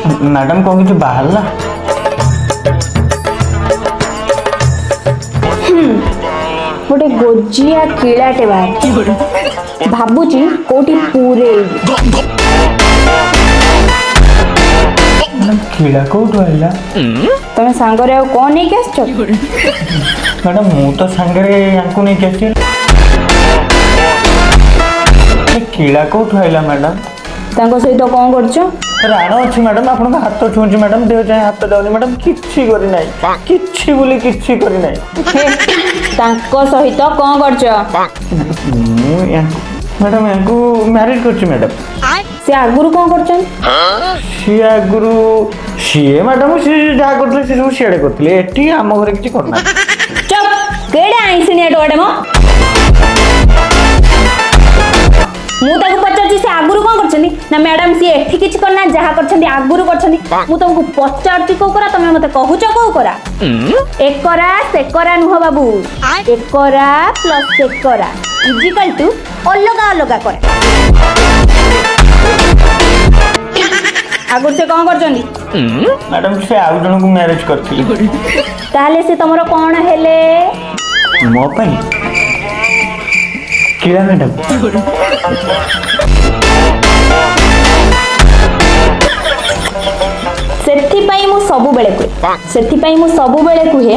Madam, କ'ଣ କିଛି ବାହାରିଲା? ଗୋଟେ ଗୋଜିଆ କିଳାଟେ ବାହାରିଛି, ଭାବୁଛି କୋଉଠି ପୁରେଇବି। ମ୍ୟାଡ଼ାମ, କିଳା କୋଉଠୁ ଆଇଲା? ତମେ ସାଙ୍ଗରେ ଆଉ କଣ ନେଇକି ଆସିଛ? ମ୍ୟାଡ଼ାମ, ମୁଁ ତ ସାଙ୍ଗରେ ୟାଙ୍କୁ ନେଇକି ଆସିଛି। ଏ କିଳା କୋଉଠୁ ଆଇଲା ମ୍ୟାଡ଼ାମ? ତାଙ୍କ ସହିତ କଣ କରୁଛ? ରାଣ ଅଛି ମ୍ୟାଡ଼ାମ, ଆପଣଙ୍କ ହାତ ଛୁଉଁଛି ମ୍ୟାଡ଼ାମ, ଦେହ ଯାଏଁ ହାତ ଯାଉନି ମ୍ୟାଡ଼ାମ। କିଛି କରିନାହିଁ, କିଛି ବୋଲି କିଛି କରିନାହିଁ। ହେ, ତାଙ୍କ ସହିତ କଣ କରୁଛ? ମୁଁ ୟାଙ୍କୁ ମ୍ୟାଡ଼ାମ, ୟାଙ୍କୁ ମ୍ୟାରେଜ କରିଛି ମ୍ୟାଡ଼ାମ। ସେ ଆଗରୁ କଣ କରୁଛନ୍ତି? ସିଏ ଆଗରୁ, ସିଏ ମ୍ୟାଡ଼ାମ, ସିଏ ଯାହା କରୁଥିଲେ ସେ ସବୁ ସିଆଡ଼େ କରୁଥିଲେ, ଏଠି ଆମ ଘରେ କିଛି କରୁନାହାନ୍ତି। ଚୁପ୍! କେଡେ ଆଇଁଷିଣିଆ ଟୋକାଟେ ମ! ମୁଁ ତାକୁ ପଚାରୁଛି ସେ ଆଗରୁ କଣ କରିଛନ୍ତି। ନା ମ୍ୟାଡାମ, ସିଏ ଏଠି କିଛି କରିନାହାନ୍ତି, ଯାହା କରିଛନ୍ତି ଆଗରୁ କରିଛନ୍ତି। ମୁଁ ତମକୁ ପଚାରୁଛି କୋଉ କରା, ତମେ ମତେ କହୁଛ କୋଉ କରା। ଏକରା ସେକରା ନୁହଁ ବାବୁ, ଏକରା ପ୍ଲସ୍ ସେକରା ଇଜିକାଲ ଟୁ ଅଲଗା ଅଲଗା କରା। ଆଗରୁ ସେ କଣ କରିଛନ୍ତି? ମ୍ୟାଡ଼ାମ, ସେ ଆଉ ଜଣଙ୍କୁ ମ୍ୟାରେଜ କରିଥିଲେ। ତାହେଲେ ସେ ତମର କଣ ହେଲେ? ମୋ ପାଇଁ କିଳା ମ୍ୟାଡ଼ାମ। ସେଥିପାଇଁ ମୁଁ ସବୁବେଳେ କୁହେ, ସେଥିପାଇଁ ମୁଁ ସବୁବେଳେ କୁହେ,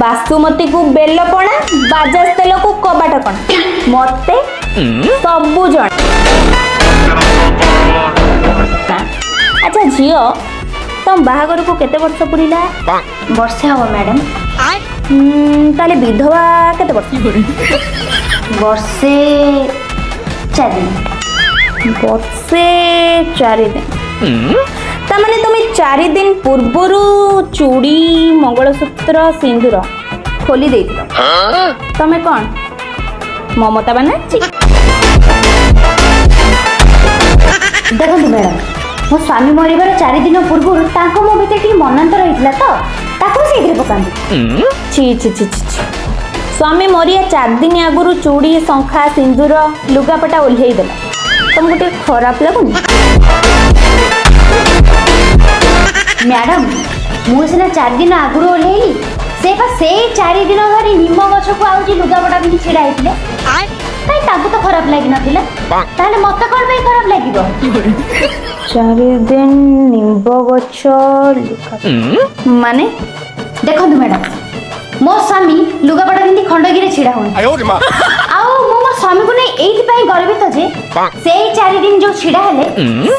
ବାସୁମତୀକୁ ବେଲ ପଣା, ବାଜାଜ ତେଲକୁ କବାଟ କଣା, ମତେ ସବୁ ଜଣା। ଆଚ୍ଛା ଝିଅ, ତମ ବାହାଘରକୁ କେତେ ବର୍ଷ ପୁରିଲା? ବର୍ଷେ ହବ ମ୍ୟାଡ଼ାମ। ତାହେଲେ ବିଧବା କେତେ ବର୍ଷ? ବର୍ଷେ 4 ଦିନ। ବର୍ଷେ 4 ଦିନ, ତାମାନେ ତମେ 4 ଦିନ ପୂର୍ବରୁ ଚୁଡ଼ି, ମଙ୍ଗଳସୂତ୍ର, ସିନ୍ଦୁର ଖୋଲି ଦେଇଥିଲ। ତମେ କଣ ମମତା ବାନାର୍ଜୀ? ଦେଖନ୍ତୁ ମ୍ୟାଡ଼ାମ, ମୋ ସ୍ୱାମୀ ମରିବାର 4 ଦିନ ପୂର୍ବରୁ ତାଙ୍କ ମୋ ଭିତରେ ଟିକେ ମନାନ୍ତର ହେଇଥିଲା, ତ ତାକୁ ସେଇଥିରେ ପକାନ୍ତୁ। ଛି ଛି ଛି ଛି ଛି! ସ୍ୱାମୀ ମରିବା 4 ଦିନ ଆଗରୁ ଚୁଡ଼ି, ଶଙ୍ଖା, ସିନ୍ଦୁର, ଲୁଗାପଟା ଓହ୍ଲେଇ ଦେଲା, ତମକୁ ଟିକେ ଖରାପ ଲାଗୁନି? ମ୍ୟାଡ଼ାମ, ମୁଁ ସିନା 4 ଦିନ ଆଗରୁ ଓହ୍ଲେଇଲି, ସେ ପା ସେଇ 4 ଦିନ ଧରି ନିମ ଗଛକୁ ଆଉଛି ଲୁଗାପଟା ପିନ୍ଧି ଛିଡ଼ା ହେଇଥିଲେ। କାଇଁ, ତାଙ୍କୁ ତ ଖରାପ ଲାଗିନଥିଲା, ତାହେଲେ ମତେ କଣ ପାଇଁ ଖରାପ ଲାଗିବ? 4 ଦିନ ନିମ୍ବ ଗଛ ଲୁଗା ମାନେ? ଦେଖନ୍ତୁ ମ୍ୟାଡ଼ାମ, ମୋ ସ୍ୱାମୀ ଲୁଗାପଟା ପିନ୍ଧି ଖଣ୍ଡଗିରେ ଛିଡ଼ା ହୁଅନ୍ତି, ଆଉ ମୁଁ ମୋ ସ୍ୱାମୀକୁ ନେଇ ଏଇଥିପାଇଁ ଗର୍ବିତ ଯେ ସେଇ 4 ଦିନ ଯୋଉ ଛିଡ଼ା ହେଲେ,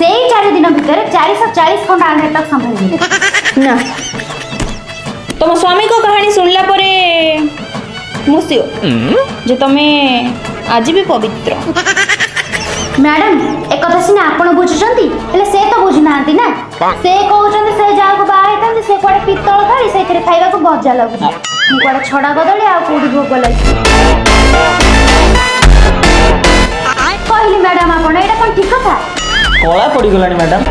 ସେଇ 4 ଦିନ ଭିତରେ 440 ଖଣ୍ଡ ଆଣ୍ଠା ସମ୍ଭାଳିଲେ। ନା, ତମ ସ୍ୱାମୀଙ୍କ କାହାଣୀ ଶୁଣିଲା ପରେ ମୁଁ ସିଓର ଯେ ତମେ ଆଜି ବି ପବିତ୍ର। ମ୍ୟାଡ଼ାମ, ଏକଥା ସିନା ଆପଣ ବୁଝୁଛନ୍ତି, ହେଲେ ସେ ତ ବୁଝୁନାହାନ୍ତି ନା। ସେ କହୁଛନ୍ତି ସେ ଯାହାକୁ ବାହା ହେଇଥାନ୍ତି ସେ କୁଆଡ଼େ ପିତ୍ତଳ ଥାଳି, ସେଇଥିରେ ଖାଇବାକୁ ମଜା ଲାଗୁଛି, ମୁଁ କୁଆଡ଼େ ଛଡ଼ା କଦଳୀ ଆଉ କୋଉଠି ଭୋଗ ଲାଗୁଛି। କହିଲି ମ୍ୟାଡ଼ାମ, ଆପଣ ଏଇଟା କଣ ଠିକ କଥା? କଳା ପଡ଼ିଗଲାଣି ମ୍ୟାଡ଼ାମ।